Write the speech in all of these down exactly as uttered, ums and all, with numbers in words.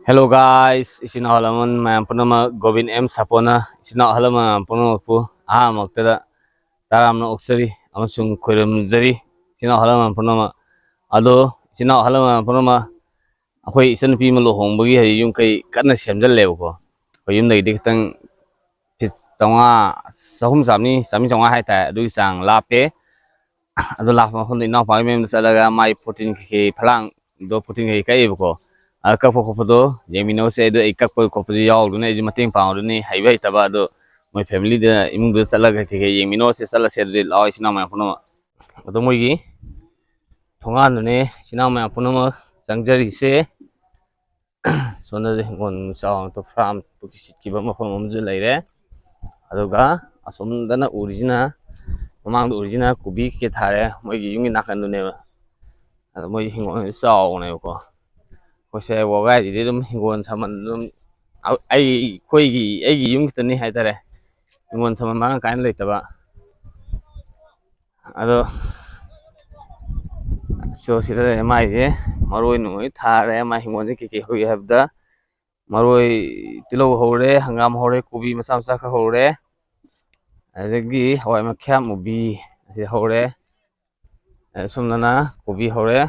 Hello guys, ꯏꯆꯤꯟ ꯏꯅꯥꯎ ꯑꯍꯜ ꯂꯃꯟ ꯃꯌꯥꯝ ꯄꯨꯝꯅꯃꯛ, ꯒꯣꯕꯤꯟ ꯑꯦꯝ ꯁꯥꯄꯣꯟꯅ ꯏꯆꯤꯟ ꯏꯅꯥꯎ ꯑꯍꯜ ꯂꯃꯟ ꯃꯌꯥꯝ ꯄꯨꯝꯅꯃꯛꯄꯨ ꯑꯍꯥꯟꯕꯃꯛꯇꯗ ꯇꯔꯥꯝꯅ ꯑꯣꯛꯆꯔꯤ ꯑꯃꯁꯨꯡ ꯈꯣꯏꯔꯨꯝꯖꯔꯤ꯫ ꯏꯆꯤꯟ ꯏꯅꯥꯎ ꯑꯍꯜ ꯂꯃꯟ ꯄꯨꯝꯅꯃꯛ, ꯑꯗꯣ ꯏꯆꯤꯟ ꯏꯅꯥꯎ ꯑꯍꯜ ꯂꯃꯟ ꯄꯨꯝꯅꯃꯛ, ꯑꯩꯈꯣꯏ ꯏꯆꯟꯅꯨꯄꯤ ꯑꯃ ꯂꯨꯍꯣꯡꯕꯒꯤ ꯍꯧꯖꯤꯛ ꯌꯨꯝ ꯀꯩ ꯀꯟꯅ ꯁꯦꯝꯖꯤꯜꯂꯦꯕꯀꯣ꯫ ꯑꯩꯈꯣꯏ ꯌꯨꯝꯗꯒꯤꯗꯤ ꯈꯤꯇꯪ ꯐꯤꯠ ꯆꯥꯝꯃꯉꯥ, ꯆꯍꯨꯝ, ꯆꯥꯝꯃꯔꯤ, ꯆꯥꯝꯃꯔꯤ ꯆꯥꯝꯃꯉꯥ ꯍꯥꯏꯇꯥꯔꯦ, ꯑꯗꯨꯒꯤ ꯆꯥꯡ ꯂꯥꯞꯄꯦ꯫ ꯑꯗꯨ ꯂꯥꯛꯄ ꯃꯐꯝꯗ ꯏꯅꯥꯎꯄꯥꯒꯤ ꯃꯌꯨꯝꯗ ꯆꯠꯂꯒ ꯃꯥꯏ ꯐꯣꯔꯇꯤꯟ ꯀꯩꯀꯩ ꯐꯂꯥꯡꯗꯣ, ꯐꯣꯔꯇꯤꯟ ꯀꯩꯀꯩ ꯀꯛꯑꯦꯕꯀꯣ꯫ ꯑꯗ ꯀꯛꯄ ꯈꯣꯠꯄꯗꯣ ꯌꯦꯡꯃꯤꯟꯅꯧꯁꯦ꯫ ꯑꯗꯨ ꯑꯩ ꯀꯛꯄ ꯈꯣꯠꯄꯗꯤ ꯌꯥꯎꯔꯨꯗꯣꯏꯅꯦ, ꯑꯩꯁꯨ ꯃꯇꯦꯡ ꯄꯥꯡꯉꯨꯗꯣꯏꯅꯤ, ꯍꯩꯕ ꯍꯩꯇꯕ꯫ ꯑꯗꯣ ꯃꯣꯏ ꯐꯦꯃꯤꯂꯤꯗ, ꯏꯃꯨꯡꯗꯨꯗ ꯆꯠꯂꯒ ꯀꯩꯀꯩ ꯌꯦꯡꯃꯤꯟꯅꯧꯁꯦ꯫ ꯆꯠꯂꯁꯦ ꯑꯗꯨꯗꯤ ꯂꯥꯛꯑꯣ ꯏꯆꯤꯟ ꯏꯅꯥꯎ ꯃꯌꯥꯝ ꯄꯨꯝꯅꯃꯛ꯫ ꯑꯗꯣ ꯃꯣꯏꯒꯤ ꯊꯣꯡꯒꯥꯟꯗꯨꯅꯦ ꯏꯆꯤꯟ ꯏꯅꯥꯎ ꯃꯌꯥꯝ ꯄꯨꯝꯅꯃꯛ ꯆꯪꯖꯔꯤꯁꯦ꯫ ꯁꯣꯝꯗꯗꯤ ꯍꯤꯡꯒꯣꯜ ꯆꯥꯎꯅ ꯐꯥꯔꯝ ꯁꯤꯠꯈꯤꯕ ꯃꯐꯝ ꯑꯃꯁꯨ ꯂꯩꯔꯦ꯫ ꯑꯗꯨꯒ ꯑꯁꯣꯝꯗꯅ ꯎꯔꯤꯁꯤꯅ, ꯃꯃꯥꯡꯗ ꯎꯔꯤꯁꯤꯅ ꯀꯣꯕꯤ ꯀꯩꯀꯩ ꯊꯥꯔꯦ, ꯃꯣꯏꯒꯤ ꯌꯨꯝꯒꯤ ꯅꯥꯀꯟꯗꯨꯅꯦꯕ꯫ ꯑꯗꯣ ꯃꯣꯏꯒꯤ ꯍꯤꯡꯒꯣꯜꯁꯦ ꯆꯥꯎꯕꯅꯦꯕꯀꯣ꯫ ꯑꯩꯈꯣꯏꯁꯦ ꯋꯥꯒꯥꯏꯁꯤꯗꯤ ꯑꯗꯨꯝ ꯍꯤꯡꯒꯣꯜ ꯁꯝꯕꯜ ꯑꯗꯨꯝ, ꯑꯩ, ꯑꯩꯈꯣꯏꯒꯤ, ꯑꯩꯒꯤ ꯌꯨꯝ ꯈꯛꯇꯅꯤ ꯍꯥꯏꯇꯥꯔꯦ ꯍꯤꯡꯒꯣꯜ ꯁꯝꯕꯜ ꯃꯔꯥꯡ ꯀꯥꯏꯅ ꯂꯩꯇꯕ꯫ ꯑꯗꯣ ꯁꯣ ꯁꯤꯗ ꯂꯩꯔꯦ ꯃꯥꯏꯁꯦ꯫ ꯃꯔꯣꯏ ꯅꯨꯡꯂꯣꯏ ꯊꯥꯔꯦ꯫ ꯃꯥꯏ ꯍꯤꯡꯒꯣꯜꯁꯦ ꯀꯩꯀꯩ ꯍꯧꯏ ꯍꯥꯏꯕꯗ, ꯃꯔꯣꯏ, ꯇꯤꯜꯍꯧ ꯍꯧꯔꯦ, ꯍꯪꯒꯥꯝ ꯍꯧꯔꯦ, ꯀꯣꯕꯤ ꯃꯆꯥ ꯃꯆꯥ ꯈꯔ ꯍꯧꯔꯦ, ꯑꯗꯒꯤ ꯍꯋꯥꯏ ꯃꯈ꯭ꯌꯥ ꯃꯨꯕꯤ ꯑꯁꯤ ꯍꯧꯔꯦ, ꯑꯗ ꯁꯣꯝꯗꯅ ꯀꯣꯕꯤ ꯍꯧꯔꯦ,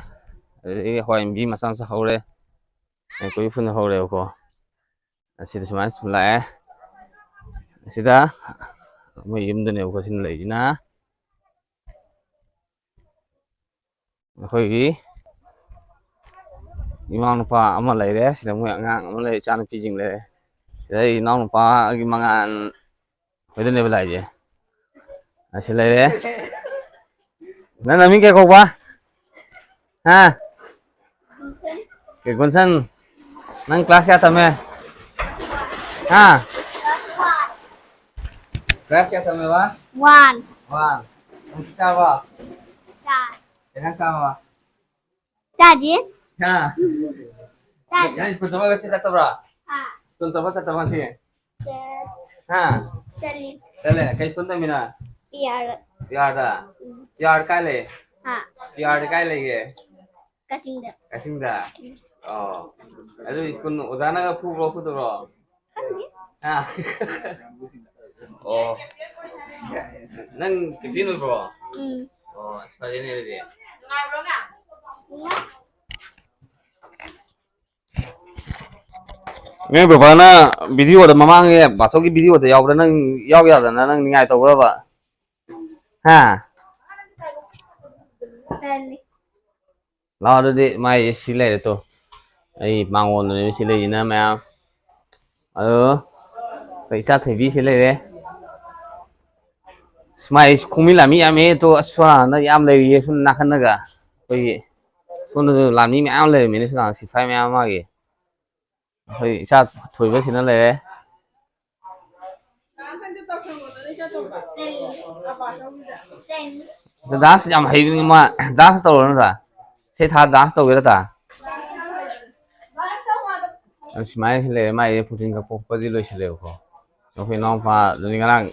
ꯑꯗꯒꯤ ꯍꯋꯥꯏ ꯃꯨꯕꯤ ꯃꯆꯥ ꯃꯆꯥ ꯍꯧꯔꯦ, ꯑꯗꯩ ꯀꯣꯕꯤ ꯐꯨꯟ ꯍꯧꯔꯦꯕꯀꯣ꯫ ꯑꯁꯤꯗ ꯁꯨꯃꯥꯏꯅ ꯁꯨꯝ ꯂꯥꯛꯑꯦ꯫ ꯑꯁꯤꯗ ꯃꯣꯏ ꯌꯨꯝꯗꯅꯦꯕꯀꯣ ꯁꯤꯅ ꯂꯩꯔꯤꯁꯤꯅ꯫ ꯑꯩꯈꯣꯏꯒꯤ ꯏꯅꯥꯎꯅꯨꯄꯥ ꯑꯃ ꯂꯩꯔꯦ꯫ ꯁꯤꯗ ꯃꯣꯏ ꯑꯉꯥꯡ ꯑꯃ ꯂꯩꯔꯦ, ꯏꯆꯥꯅꯨꯄꯤꯁꯤꯡ ꯂꯩꯔꯦ꯫ ꯁꯤꯗ ꯑꯩ ꯏꯅꯥꯎꯅꯨꯄꯥꯒꯤ ꯃꯉꯥꯜ ꯍꯣꯏꯗꯅꯦꯕ ꯂꯥꯛꯏꯁꯦ꯫ ꯑꯁꯤ ꯂꯩꯔꯦ꯫ ꯅꯪ ꯅꯃꯤꯡ ꯀꯩ ꯀꯧꯕ? ꯍꯥ? ꯀꯩ ꯒꯨꯟꯁꯟ? ꯅꯪ ꯀ꯭ꯂꯥꯁ ꯀꯌꯥ ꯇꯝꯃꯦ? ꯍꯥ? ꯀ꯭ꯂꯥꯁ ꯀꯌꯥ ꯇꯝꯃꯦꯕ? ꯋꯥꯟ꯫ ꯋꯥꯟ꯫ ꯅꯪ ꯆꯥꯛ ꯆꯥꯔꯕꯣ? ꯆꯥꯔꯦ꯫ ꯀꯩ ꯏꯟꯖꯥꯡ ꯆꯥꯔꯕ? ꯆꯥꯗꯦ꯫ ꯍꯥ? ꯆꯥꯗꯦ꯫ ꯅꯪ ꯁ꯭ꯀꯨꯜ ꯆꯠꯄ ꯉꯁꯤ ꯆꯠꯇꯕ꯭ꯔꯣ? ꯑꯥ꯫ ꯁ꯭ꯀꯨꯜ ꯆꯠꯄ ꯆꯠꯇꯕ ꯉꯁꯤ? ꯆꯠ-, ꯍꯥ? ꯆꯠꯂꯤ꯫ ꯆꯠꯂꯦ꯫ ꯀꯩ ꯁ꯭ꯀꯨꯜ ꯇꯝꯃꯤꯅꯣ? ꯄꯤ ꯑꯥꯔꯗ꯫ ꯄꯤ ꯑꯥꯔꯗ? ꯎꯝ꯫ ꯄꯤ ꯑꯥꯔ ꯀꯥꯏ ꯂꯩ? ꯍꯥ? ꯄꯤ ꯑꯥꯔꯗꯤ ꯀꯥꯏ ꯂꯩꯒꯦ? ꯀꯛꯆꯤꯡꯗ꯫ ꯀꯛꯆꯤꯡꯗ? ꯎꯝ꯫ ꯑꯣ꯫ ꯑꯗꯨ ꯁ꯭ꯀꯨꯜ ꯑꯣꯖꯥꯅꯒ ꯐꯨꯕ꯭ꯔꯣ, ꯐꯨꯗꯕ꯭ꯔꯣ? ꯈꯪꯗꯦ꯫ ꯍꯥ? ꯑꯣ꯫ ꯅꯪ ꯀꯦꯞꯇꯦꯟ ꯑꯣꯏꯕ꯭ꯔꯣ? ꯎꯝ꯫ ꯑꯣ, ꯑꯁ, ꯐꯔꯦꯅꯦ ꯑꯗꯨꯗꯤ꯫ ꯅꯨꯡꯉꯥꯏꯕ꯭ꯔꯣ ꯅꯪ? ꯅꯣꯏ ꯕꯕꯥꯅ ꯚꯤꯗꯤꯑꯣꯗ, ꯃꯃꯥꯡꯒꯤ ꯕꯥꯆꯧꯒꯤ ꯚꯤꯗꯤꯑꯣꯗ ꯌꯥꯎꯕ꯭ꯔꯥ, ꯅꯪ ꯌꯥꯎ ꯌꯥꯗꯅ ꯅꯪ ꯅꯤꯡꯉꯥꯏ ꯇꯧꯕ꯭ꯔꯕ? ꯍꯥ? ꯇꯜꯂꯤ꯫ ꯂꯥꯛꯑꯣ ꯑꯗꯨꯗꯤ, ꯃꯥꯏꯁꯦ ꯁꯤ ꯂꯩꯔꯦ ꯇꯣ꯫ ꯑꯩ ꯃꯥꯡꯒꯣꯟꯗꯅꯦꯕ ꯁꯤ ꯂꯩꯁꯤꯅ ꯃꯌꯥꯝ꯫ ꯑꯗꯣ ꯑꯩꯈꯣꯏ ꯏꯆꯥ ꯊꯣꯏꯕꯤ ꯁꯤ ꯂꯩꯔꯦ꯫ ꯑꯁ, ꯃꯥꯏ ꯈꯣꯡꯃꯤ ꯂꯥꯃꯤ ꯌꯥꯝꯃꯦ ꯇꯣ꯫ ꯑꯁ, ꯁꯣꯝ ꯅꯥꯀꯟꯗ ꯌꯥꯝ ꯂꯩꯔꯤꯌꯦ, ꯁꯣꯝ ꯅꯥꯀꯟꯗꯒ꯫ ꯑꯩꯈꯣꯏꯒꯤ ꯁꯣꯝꯗꯁꯨ ꯂꯥꯃꯤ ꯃꯌꯥꯝ ꯂꯩꯔꯝꯃꯤꯅꯦ, ꯁꯣꯝ ꯅꯥꯀꯟ ꯁꯤꯐꯥꯏ ꯃꯌꯥꯝ ꯃꯥꯒꯤ꯫ ꯑꯩꯈꯣꯏ ꯏꯆꯥ ꯊꯣꯏꯕꯁꯤꯅ ꯂꯩꯔꯦ꯫ ꯗꯥꯟꯁ ꯌꯥꯝ ꯍꯩꯕꯅꯤ ꯃꯥ꯫ ꯗꯥꯟꯁ ꯇꯧꯔꯣ ꯅꯠꯇ꯭ꯔꯥ? ꯁꯤ ꯊꯥ ꯗꯥꯟꯁ ꯇꯧꯒꯦꯔ ꯇꯥ? ꯑꯗꯨ ꯁꯨꯃꯥꯏꯅ ꯂꯩꯔꯦ꯫ ꯃꯥꯏꯁꯦ ꯄ꯭ꯔꯣꯇꯤꯟ ꯀꯛꯄ ꯈꯣꯠꯄꯗꯤ ꯂꯣꯏꯁꯤꯜꯂꯦꯕꯀꯣ꯫ ꯑꯩꯈꯣꯏ ꯏꯅꯥꯎꯄꯥ ꯑꯗꯨꯗꯤ ꯉꯔꯥꯡ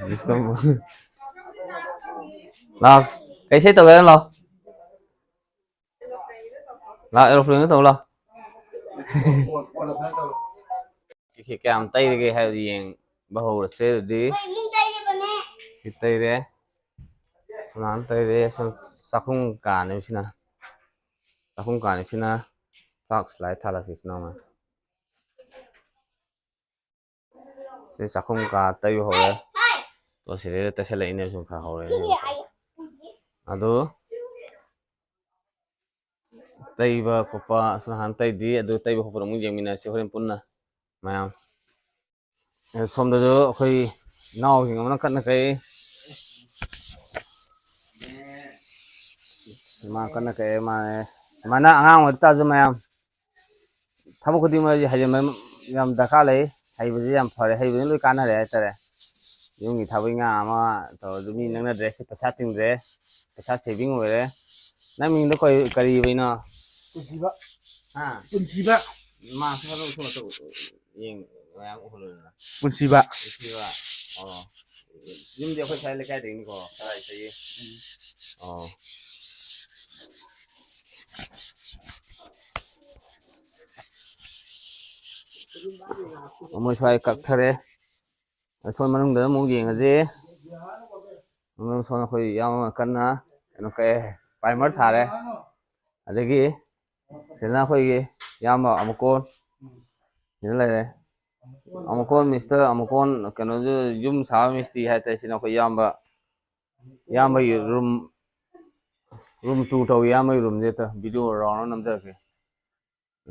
ꯂꯤꯁ ꯇꯧꯕ꯫ ꯂꯥꯛꯑꯣ꯫ ꯀꯩ ꯏꯁꯩ ꯇꯧꯒꯦ ꯍꯥꯏꯅꯣ? ꯂꯥꯛꯑꯣ꯫ ꯂꯥꯛꯑꯣ, ꯑꯦꯔꯣꯄ꯭ꯂꯦꯟꯗ ꯇꯧ ꯂꯥꯛꯑꯣ꯫ ꯀꯩ ꯀꯌꯥꯝ ꯇꯩꯔꯒꯦ ꯍꯥꯏꯕꯗꯨ ꯌꯦꯡꯕ ꯍꯧꯔꯁꯦ ꯑꯗꯨꯗꯤ꯫ ꯍꯣꯏ, ꯏꯃꯨꯡ ꯇꯩꯔꯤꯕꯅꯦ꯫ ꯁꯤ ꯇꯩꯔꯦ꯫ ꯁꯨꯃꯥꯏꯅ ꯇꯩꯔꯦ꯫ ꯁꯣꯝ ꯆꯥꯛꯈꯨꯝ ꯀꯥꯅꯦꯕ ꯁꯤꯅ꯫ ꯆꯥꯛꯈꯨꯝ ꯀꯥꯅꯤ ꯁꯤꯅ꯫ ꯐ꯭ꯂꯥꯛꯁ ꯂꯥꯏꯠ ꯊꯥꯜꯂꯛꯀꯦ ꯁꯤꯅ ꯑꯃ꯫ ꯁꯤ ꯆꯥꯛꯈꯨꯝ ꯀꯥ ꯇꯩꯕ ꯍꯧꯔꯦ꯫ ꯇꯣ ꯁꯤꯗꯩꯗ ꯇꯩꯁꯜꯂꯛꯏꯅꯦ ꯁꯨꯝ ꯈꯔ ꯍꯧꯔꯦ꯫ ꯑꯗꯨ ꯇꯩꯕ ꯈꯣꯠꯄ ꯑꯁꯣꯝ ꯅꯥꯀꯟ ꯇꯩꯗ꯭ꯔꯤ, ꯑꯗꯨ ꯇꯩꯕ ꯈꯣꯠꯄꯗꯣ ꯑꯃꯨꯛ ꯌꯦꯡꯃꯤꯟꯅꯁꯤ ꯍꯣꯔꯦꯟ ꯄꯨꯟꯅ ꯃꯌꯥꯝ꯫ ꯑꯦ, ꯁꯣꯝꯗꯁꯨ ꯑꯩꯈꯣꯏ ꯏꯅꯥꯎꯁꯤꯡ ꯑꯃꯅ ꯀꯟꯅ ꯀꯛꯏ꯫ ꯃꯥ ꯀꯟꯅ ꯀꯛꯑꯦ, ꯃꯥꯅꯦ꯫ ꯁꯨꯃꯥꯏꯅ ꯑꯉꯥꯡ ꯑꯣꯏꯕ ꯇꯥꯔꯁꯨ ꯃꯌꯥꯝ ꯊꯕꯛ ꯈꯨꯗꯤꯡꯃꯛ ꯍꯩꯖꯤꯟꯕ ꯌꯥꯝ ꯗꯔꯀꯥꯔ ꯂꯩ꯫ ꯍꯩꯕꯁꯦ ꯌꯥꯝ ꯐꯔꯦ, ꯍꯩꯕꯅ ꯂꯣꯏ ꯀꯥꯟꯅꯔꯦ ꯍꯥꯏꯇꯥꯔꯦ꯫ ꯌꯨꯝꯒꯤ ꯊꯕꯛ ꯏꯪꯈꯥꯡ ꯑꯃ ꯇꯧꯔꯁꯨ ꯃꯤ ꯅꯪꯅ ꯗ꯭ꯔꯦꯁꯁꯦ ꯄꯩꯁꯥ ꯇꯤꯡꯗ꯭ꯔꯦ, ꯄꯩꯁꯥ ꯁꯦꯚꯤꯡ ꯑꯣꯏꯔꯦ꯫ ꯅꯪ ꯃꯤꯡꯗꯣ ꯀꯔꯤ, ꯀꯔꯤ ꯏꯕꯩꯅꯣ? ꯄꯨꯟꯁꯤꯕ꯫ ꯍꯥ? ꯄꯨꯟꯁꯤꯕ꯫ ꯃꯥ ꯈꯔ ꯂꯧꯊꯣꯛ, ꯂꯧꯊꯣꯛ, ꯌꯦꯡ, ꯃꯌꯥꯝ ꯎꯍꯜꯂꯣꯗꯅ꯫ ꯄꯨꯟꯁꯤꯕ꯫ ꯄꯨꯟꯁꯤꯕ꯫ ꯑꯣ꯫ ꯌꯨꯝꯗꯤ ꯑꯩꯈꯣꯏ ꯁ꯭ꯋꯥꯏ ꯂꯩꯀꯥꯏꯗꯒꯤꯅꯤꯀꯣ꯫ ꯀꯗꯥꯏꯗꯒꯤ? ꯎꯝ꯫ ꯑꯣ꯫ ꯃꯣꯏ ꯁ꯭ꯋꯥꯏ ꯀꯛꯊꯔꯦ꯫ ꯑꯩꯈꯣꯏ ꯃꯅꯨꯡꯗ ꯑꯃꯨꯛ ꯌꯦꯡꯉꯁꯤ꯫ ꯃꯅꯨꯡ ꯁꯣꯝꯗ ꯑꯩꯈꯣꯏ ꯏꯌꯥꯝꯕ ꯑꯃ ꯀꯟꯅ ꯀꯩꯅꯣ ꯀꯛꯑꯦ, ꯄ꯭ꯔꯥꯏꯃꯔ ꯊꯥꯔꯦ꯫ ꯑꯗꯒꯤ ꯁꯤꯗꯅ ꯑꯩꯈꯣꯏꯒꯤ ꯏꯌꯥꯝꯕ ꯑꯃꯨꯀꯣꯟ ꯁꯤꯗ ꯂꯩꯔꯦ꯫ ꯑꯃꯨꯀꯣꯟ ꯃꯤꯁꯇꯔ ꯑꯃꯨꯀꯣꯟ ꯀꯩꯅꯣꯁꯨ ꯌꯨꯝ ꯁꯥꯕ ꯃꯤꯁꯇ꯭ꯔꯤ ꯍꯥꯏꯇꯥꯔꯦ꯫ ꯁꯤꯅ ꯑꯩꯈꯣꯏ ꯏꯌꯥꯝꯕ, ꯏꯌꯥꯝꯕꯒꯤ ꯔꯨꯝ, ꯔꯨꯝ ꯇꯨ ꯇꯧꯏ꯫ ꯏꯌꯥꯝꯕꯒꯤ ꯔꯨꯝꯁꯦ ꯚꯤꯗꯤꯑꯣ ꯔꯥꯎꯟ ꯑꯃ ꯅꯝꯖꯔꯛꯀꯦ꯫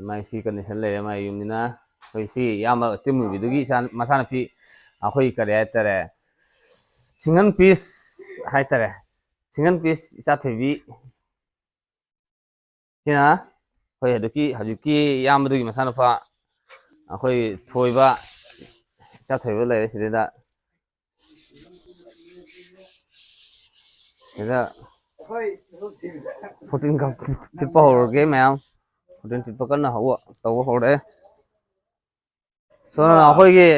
ꯃꯥꯏ ꯁꯤ ꯀꯟꯗꯤꯁꯟ ꯂꯩꯔꯦ ꯃꯥꯏ ꯌꯨꯝꯅꯤꯅ꯫ ꯑꯩꯈꯣꯏ ꯁꯤ ꯏꯌꯥꯝꯕ ꯇꯤꯝ ꯃꯨꯕꯤꯗꯨꯒꯤ ꯏꯆꯥ ꯃꯆꯥꯅꯨꯄꯤ ꯑꯩꯈꯣꯏ ꯀꯔꯤ ꯍꯥꯏꯇꯥꯔꯦ, ꯁꯤꯡꯒꯜ ꯄꯤꯁ ꯍꯥꯏꯇꯥꯔꯦ, ꯁꯤꯡꯒꯜ ꯄꯤꯁ ꯏꯆꯥꯊꯣꯏꯕꯤ꯫ ꯁꯤꯅ ꯑꯩꯈꯣꯏ ꯍꯧꯖꯤꯛꯀꯤ, ꯍꯧꯖꯤꯛꯀꯤ ꯏꯌꯥꯝꯕꯗꯨꯒꯤ ꯃꯆꯥꯅꯨꯄꯥ ꯑꯩꯈꯣꯏ ꯊꯣꯏꯕ, ꯏꯆꯥꯊꯣꯏꯕ ꯂꯩꯔꯦ ꯁꯤꯗꯩꯗ꯫ ꯁꯤꯗ ꯐꯣꯔꯇꯤꯟ ꯈꯛ ꯊꯤꯠꯄ ꯍꯧꯔꯒꯦ ꯃꯌꯥꯝ꯫ ꯐꯣꯔꯇꯤꯟ ꯊꯤꯠꯄ ꯀꯟꯅ ꯍꯧꯕ ꯇꯧꯕ ꯍꯧꯔꯦ꯫ ꯁꯣꯝꯅ ꯑꯩꯈꯣꯏꯒꯤ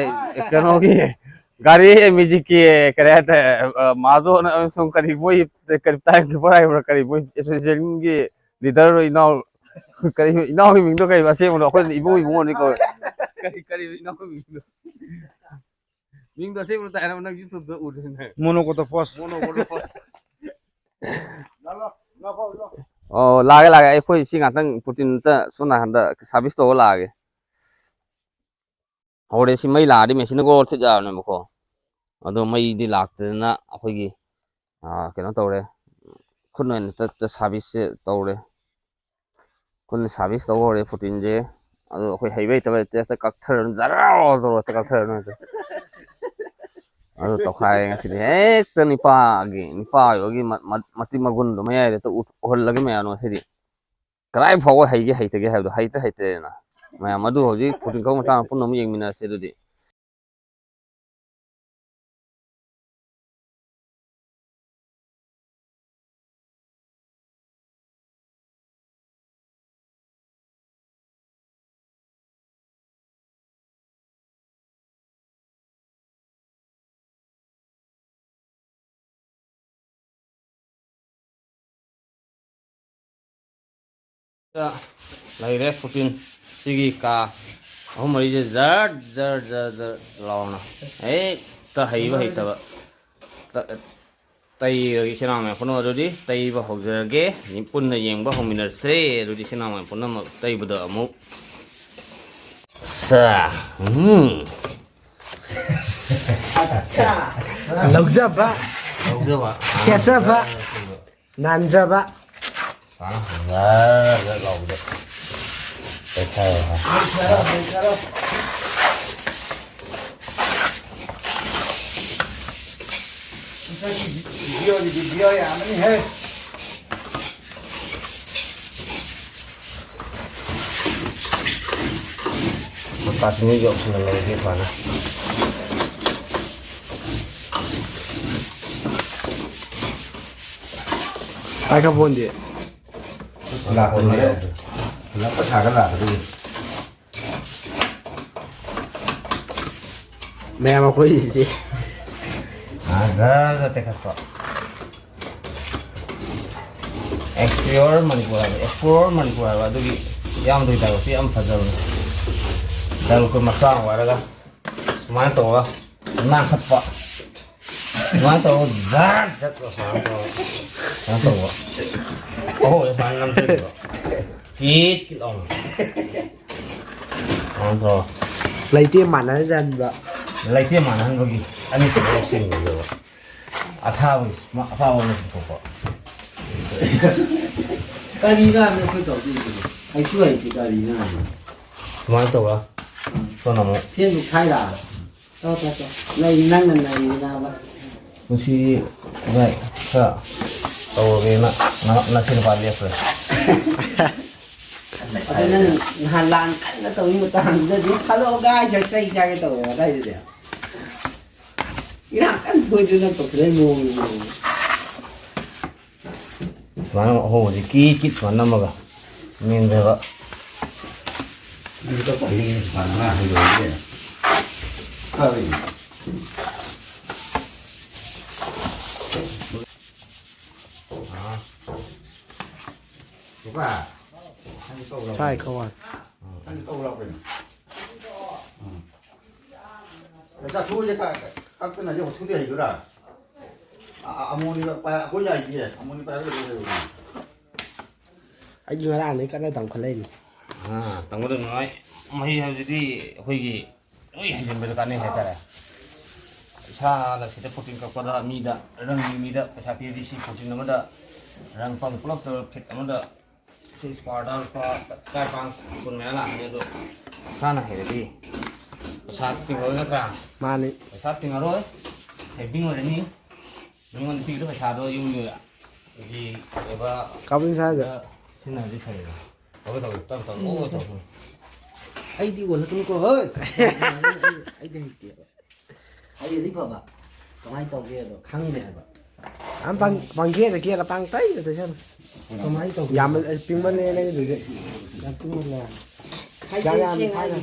ꯀꯩꯅꯣꯒꯤ ꯒꯥꯔꯤ ꯃꯦꯖꯤꯛꯀꯤ ꯀꯔꯤ ꯍꯥꯏꯇꯥꯔꯦ, ꯑ, ꯃꯥꯗꯣ ꯑꯃꯁꯨꯡ ꯀꯔꯤ ꯃꯣꯏ ꯀꯔꯤ ꯇꯥꯏꯝ ꯀꯤꯄꯔ ꯍꯥꯏꯕ꯭ꯔꯥ, ꯀꯔꯤ ꯃꯣꯏ ꯑꯦꯁꯣꯁꯤꯌꯦꯁꯟꯒꯤ ꯂꯤꯗꯔ ꯏꯅꯥꯎ, ꯀꯔꯤ ꯏꯅꯥꯎꯒꯤ ꯃꯤꯡꯗꯣ ꯀꯔꯤ ꯑꯁꯦꯡꯕꯅꯣ? ꯑꯩꯈꯣꯏꯅ ꯏꯕꯨꯡ ꯏꯕꯨꯡꯉꯣꯅꯤ ꯀꯧꯋꯦ꯫ ꯀꯔꯤ, ꯀꯔꯤ ꯏꯅꯥꯎꯒꯤ ꯃꯤꯡꯗꯣ? ꯃꯤꯡꯗꯣ ꯑꯁꯦꯡꯕꯗꯣ ꯇꯥꯏ ꯍꯥꯏꯕ ꯅꯪ YouTube-ꯇ ꯎꯗ꯭ꯔꯤꯅꯦ꯫ ꯃꯣꯅꯣꯀꯣꯇꯣꯄꯁ꯫ ꯃꯣꯅꯣꯀꯣꯇꯣꯄꯁ꯫ ꯑꯣ, ꯂꯥꯛꯑꯒꯦ, ꯂꯥꯛꯑꯒꯦ꯫ ꯑꯩꯈꯣꯏ ꯁꯤ ꯉꯥꯛꯇꯪ ꯄꯨꯇꯤꯟ ꯑꯝꯇ ꯁꯣꯝ ꯅꯥꯀꯟꯗ ꯁꯥꯔꯚꯤꯁ ꯇꯧꯕ ꯂꯥꯛꯑꯒꯦ꯫ ꯍꯧꯔꯦ, ꯁꯤ ꯃꯩ ꯂꯥꯛꯑꯗꯤ ꯃꯦꯆꯤꯟꯅ ꯒꯣꯜ ꯊꯤꯠ ꯌꯥꯕꯅꯦꯕꯀꯣ꯫ ꯑꯗꯣ ꯃꯩꯗꯤ ꯂꯥꯛꯇꯗꯅ ꯑꯩꯈꯣꯏꯒꯤ, ꯑꯥ, ꯀꯩꯅꯣ ꯇꯧꯔꯦ, ꯈꯨꯠꯅ ꯑꯣꯏꯅ ꯇ-, ꯇ-, ꯁꯥꯔꯚꯤꯁꯁꯦ ꯇꯧꯔꯦ꯫ ꯈꯨꯠꯅ ꯁꯥꯔꯚꯤꯁ ꯇꯧꯕ ꯍꯧꯔꯦ ꯐꯨꯇꯤꯟꯁꯦ꯫ ꯑꯗꯣ ꯑꯩꯈꯣꯏ ꯍꯩꯕ ꯍꯩꯇꯕ ꯂꯩꯇꯦ, ꯍꯦꯛꯇ ꯀꯛꯊꯔꯅꯤ, ꯖꯔꯥꯎ ꯇꯧꯔ ꯍꯦꯛꯇ ꯀꯛꯊꯔꯅꯤ ꯍꯦꯛꯇ꯫ ꯑꯗꯨ ꯇꯧꯈꯥꯏꯔꯦ ꯉꯁꯤꯗꯤ꯫ ꯍꯦꯛꯇ ꯅꯤꯄꯥꯒꯤ, ꯅꯤꯄꯥ ꯑꯣꯏꯕꯒꯤ ꯃ-, ꯃ-, ꯃꯇꯤꯛ ꯃꯒꯨꯟꯗꯣ ꯃꯌꯥꯏꯗ ꯍꯦꯛꯇ ꯎꯠ-, ꯎꯍꯜꯂꯒꯦ ꯃꯌꯥꯝꯗꯣ ꯉꯁꯤꯗꯤ꯫ ꯀꯗꯥꯏ ꯐꯥꯎꯕ ꯍꯩꯒꯦ ꯍꯩꯇꯒꯦ ꯍꯥꯏꯕꯗꯣ ꯍꯩꯇ ꯍꯩꯇ꯭ꯔꯦꯗꯅ꯫ ꯃꯌꯥꯝ ꯑꯗꯨ ꯍꯧꯖꯤꯛ ꯐꯨꯇꯤꯟ ꯀꯛꯄ ꯃꯇꯥꯡꯗ ꯄꯨꯟꯅ ꯑꯃꯨꯛ ꯌꯦꯡꯃꯤꯟꯅꯔꯁꯤ ꯑꯗꯨꯗꯤ꯫ ꯂꯩꯔꯦ ꯐꯨꯇꯤꯟ꯫ ꯁꯤꯒꯤ ꯀꯥ ꯑꯍꯨꯝ ꯃꯔꯤꯁꯦ ꯖꯔ ꯖꯔ ꯖꯔ ꯖꯔ ꯂꯥꯎꯅ ꯍꯦꯛꯇ ꯍꯩꯕ ꯍꯩꯇꯕ꯫ ꯇ-, ꯇꯩꯔꯒꯦ ꯏꯆꯤꯟ ꯏꯅꯥꯎ ꯃꯌꯥꯝ ꯄꯨꯝꯅꯃꯛ꯫ ꯑꯗꯨꯗꯤ ꯇꯩꯕ ꯍꯧꯖꯔꯒꯦ꯫ ꯄꯨꯟꯅ ꯌꯦꯡꯕ ꯍꯧꯃꯤꯟꯅꯔꯁꯦ꯫ ꯑꯗꯨꯗꯤ ꯏꯆꯤꯟ ꯏꯅꯥꯎ ꯃꯌꯥꯝ ꯄꯨꯝꯅꯃꯛ ꯇꯩꯕꯗ ꯑꯃꯨꯛ꯫ ꯁꯥ꯫ ꯎꯝ꯫ ꯂꯧꯖꯕ, ꯂꯧꯖꯕ꯫ ꯈꯦꯠꯆꯕ꯫ ꯅꯥꯟꯖꯕ꯫ ꯖꯔ ꯖꯔ ꯂꯥꯎꯕꯗ꯫ ꯂꯩꯈꯥꯏꯔꯣ, ꯍꯥ꯫ ꯅꯪꯒꯤ ꯚꯤꯗꯤꯑꯣꯗꯤ ꯚꯤꯗꯤꯑꯣ ꯌꯥꯝꯃꯅꯤꯍꯦ꯫ ꯃꯀꯥꯁꯤꯡꯁꯤ ꯌꯣꯛꯁꯤꯟꯅ ꯂꯩꯔꯗꯤ ꯐꯅ꯫ ꯃꯥꯏꯀ꯭ꯔꯣꯐꯣꯟꯗꯤ? ꯂꯥꯛꯄꯅꯦ꯫ ꯂꯥꯛꯄ ꯁꯥꯒ ꯂꯥꯛꯀꯗꯣꯏꯅꯤ꯫ ꯃꯌꯥꯝ ꯑꯩꯈꯣꯏꯒꯤꯗꯤ꯫ ꯑꯥ, ꯖꯔ ꯖꯔ ꯇꯦꯛꯈꯠꯄ꯫ Explore ꯃꯅꯤꯄꯨꯔ ꯍꯥꯏꯕ, Explore ꯃꯅꯤꯄꯨꯔ ꯍꯥꯏꯕ ꯑꯗꯨꯒꯤ ꯏꯌꯥꯝꯕꯒꯤ dialogue ꯁꯤ ꯌꯥꯝ ꯐꯖꯕꯅꯤ꯫ Dialogue ꯇꯣ ꯃꯆꯥ ꯑꯃ ꯋꯥꯏꯔꯒ ꯁꯨꯃꯥꯏꯅ ꯇꯧꯔꯒ ꯅꯥꯟꯈꯠꯄ꯫ ꯁꯨꯃꯥꯏꯅ ꯇꯧꯔꯒ ꯖꯠ ꯖꯠ ꯁꯨꯃꯥꯏꯅ ꯇꯧꯔꯒ ꯁꯨꯃꯥꯏꯅ ꯇꯧꯕ꯫ ꯑꯍꯣꯕꯁꯦ ꯁꯨꯃꯥꯏꯅ ꯅꯝꯁꯤꯟꯕ꯫ ꯀꯤꯠ ꯀꯤꯠ ꯂꯥꯎꯅ꯫ ꯁꯨꯃꯥꯏꯅ ꯇꯧꯔꯒ ꯂꯩꯇꯦꯝ ꯃꯥꯟꯅꯍꯟꯕ꯫ ꯂꯩꯇꯦꯝ ꯃꯥꯟꯅꯍꯟꯕꯒꯤ ꯑꯅꯤꯁꯨꯕ ꯂꯧꯁꯤꯟꯕꯅꯦꯕ꯫ ꯑꯊꯥꯕꯒꯤ, ꯑꯊꯥꯕ ꯑꯃ ꯆꯤꯡꯊꯣꯛꯄ꯫ ꯀꯔꯤꯅꯣ ꯍꯥꯏꯕꯅꯣ ꯑꯩꯈꯣꯏ ꯇꯧꯗꯣꯏꯁꯤꯕꯣ? ꯍꯩꯁꯨ ꯍꯩꯇꯦ, ꯀꯔꯤꯅꯣ ꯍꯥꯏꯕꯅꯣ? ꯁꯨꯃꯥꯏꯅ ꯇꯧꯔ꯫ ꯎꯝ꯫ ꯁꯣꯝꯅ ꯑꯃꯨꯛ꯫ ꯐꯦꯟꯗꯨ ꯈꯥꯏꯔ꯫ ꯇꯧ, ꯇꯧ, ꯇꯧ꯫ ꯅꯪ, ꯅꯪꯅ ꯅꯩꯔꯤꯅꯥꯕ꯫ ꯃꯁꯤ ꯚꯥꯏ ꯈꯔ ꯇꯧꯔꯒꯦꯅ ꯅ-, ꯅꯆꯤꯟ ꯅꯨꯄꯥ ꯂꯦꯞꯈ꯭ꯔꯦ꯫ ꯑꯗꯨ ꯅꯪ ꯅꯍꯥꯟ ꯂꯥꯟ ꯀꯟꯅ ꯇꯧꯔꯤ ꯃꯇꯥꯡꯗꯨꯗꯗꯤ ꯊꯥꯗꯣꯛꯑꯒ ꯑꯩꯁꯦ ꯆꯩ ꯆꯥꯒꯦ ꯇꯧꯋꯦ ꯑꯗꯥꯏꯗꯨꯗꯤ꯫ ꯏꯔꯥꯡ ꯀꯟꯅ ꯊꯣꯛꯏꯗꯨ ꯅꯪ ꯇꯧꯁꯤꯜꯂꯛꯏ ꯃꯑꯣꯡꯗꯨꯕꯨ꯫ ꯁꯨꯃꯥꯏꯅ ꯑꯍꯣꯕꯁꯤ ꯀꯤꯠ ꯀꯤꯠ ꯁꯨꯃꯥꯏꯅ ꯅꯝꯃꯒ ꯃꯦꯟꯗꯕ꯫ ꯅꯪ ꯇꯧ ꯄꯥꯏꯔꯤ ꯁꯨꯃꯥꯏꯅ ꯉꯥ ꯍꯩꯔꯣꯏꯅꯦ꯫ ꯐꯔꯦ꯫ ꯑꯥ꯫ ꯅꯨꯄꯥ, ꯅꯪ ꯇꯧ ꯂꯥꯎ ꯁꯥꯏ ꯀꯩꯅꯣ꯫ ꯈꯋꯥ꯫ ꯅꯪ ꯇꯧ ꯂꯥꯎ ꯀꯩꯅꯣ꯫ ꯄꯩꯁꯥ ꯁꯨꯁꯦ ꯀꯛꯇꯅ ꯍꯧꯖꯤꯛ ꯁꯨꯗꯤ ꯍꯩꯗꯣꯏꯔꯥ? ꯑꯃꯣꯟ ꯄꯥꯏ ꯑꯩꯈꯣꯏ ꯌꯥꯏꯗꯤꯌꯦ꯫ ꯑꯃꯣꯟ ꯄꯥꯏꯕ ꯂꯩ꯫ ꯑꯩꯁꯨ ꯉꯔꯥꯡꯗꯒꯤ ꯀꯟꯅ ꯇꯝꯈꯠꯂꯛꯏꯅꯤ꯫ ꯇꯝꯒꯗꯕꯅꯤ꯫ ꯃꯍꯩ ꯍꯥꯏꯕꯁꯤꯗꯤ ꯑꯩꯈꯣꯏꯒꯤ ꯂꯣꯏ ꯍꯩꯖꯤꯟꯕꯗ ꯀꯥꯟꯅꯩ ꯍꯥꯏꯇꯥꯔꯦ꯫ ꯏꯁꯥꯅ ꯁꯤꯗ ꯄ꯭ꯔꯣꯇꯤꯟ ꯀꯛꯄꯗ ꯃꯤꯗ ꯔꯪꯒꯤ ꯃꯤꯗ ꯄꯩꯁꯥ ꯄꯤꯔꯗꯤ ꯁꯤ ꯄ꯭ꯔꯣꯇꯤꯟ ꯑꯃꯗ ꯔꯪ ꯄꯝ ꯄꯨꯂꯞ ꯇꯧꯔꯒ ꯐꯤꯠ ꯑꯃꯗ ꯁꯤ ꯁ꯭ꯀ꯭ꯋꯥꯔꯗ ꯂꯨꯄꯥ ꯇꯔꯥꯅꯤꯄꯥꯟ ꯀꯨꯟ ꯃꯌꯥ ꯂꯥꯛꯀꯅꯤ꯫ ꯑꯗꯣ ꯏꯁꯥꯅ ꯍꯩꯔꯗꯤ ꯄꯩꯁꯥ ꯇꯤꯡꯍꯧ ꯅꯠꯇ꯭ꯔꯥ? ꯃꯥꯅꯤ꯫ ꯄꯩꯁꯥ ꯇꯤꯡꯉꯔꯣꯏ꯫ ꯁꯦꯚꯤꯡ ꯑꯣꯏꯔꯅꯤ꯫ ꯃꯤꯉꯣꯟꯗ ꯄꯤꯒꯗꯕ ꯄꯩꯁꯥꯗꯣ ꯌꯨꯝꯒꯤ ꯑꯣꯏꯕ ꯀꯥꯕꯨꯡ ꯁꯥꯒ꯫ ꯁꯤꯖꯤꯟꯅꯔꯗꯤ ꯐꯩꯌꯦꯕ꯫ ꯇꯧꯒꯦ ꯇꯧꯒꯦ ꯇꯞ ꯇꯞ ꯂꯣꯏ ꯇꯧꯒꯦ꯫ ꯑꯩꯗꯤ ꯑꯣꯜꯂꯛꯀꯅꯨꯀꯣ ꯍꯣꯏ꯫ ꯑꯩꯗꯤ ꯍꯩꯇꯦꯕ꯫ ꯍꯩꯔꯗꯤ ꯐꯕ꯫ ꯀꯃꯥꯏꯅ ꯇꯧꯒꯦꯗꯣ ꯈꯪꯗꯦ ꯍꯥꯏꯕ꯫ ꯌꯥꯝ ꯄꯪ- ꯄꯪꯒꯦꯗ ꯒꯦꯂ ꯄꯪ ꯇꯩꯗ ꯇꯩꯁꯜꯂꯨ꯫ ꯀꯃꯥꯏꯅ ꯇꯧꯒꯦ? ꯌꯥꯝ ꯄꯤꯡꯃꯜꯂꯦ ꯅꯪꯒꯤꯗꯨꯗꯤ꯫ ꯌꯥꯝ ꯄꯤꯡꯃꯜꯂꯦ꯫ ꯌꯥꯝ ꯌꯥꯝ ꯍꯥꯏꯗꯤ ꯊꯥꯏꯅ꯫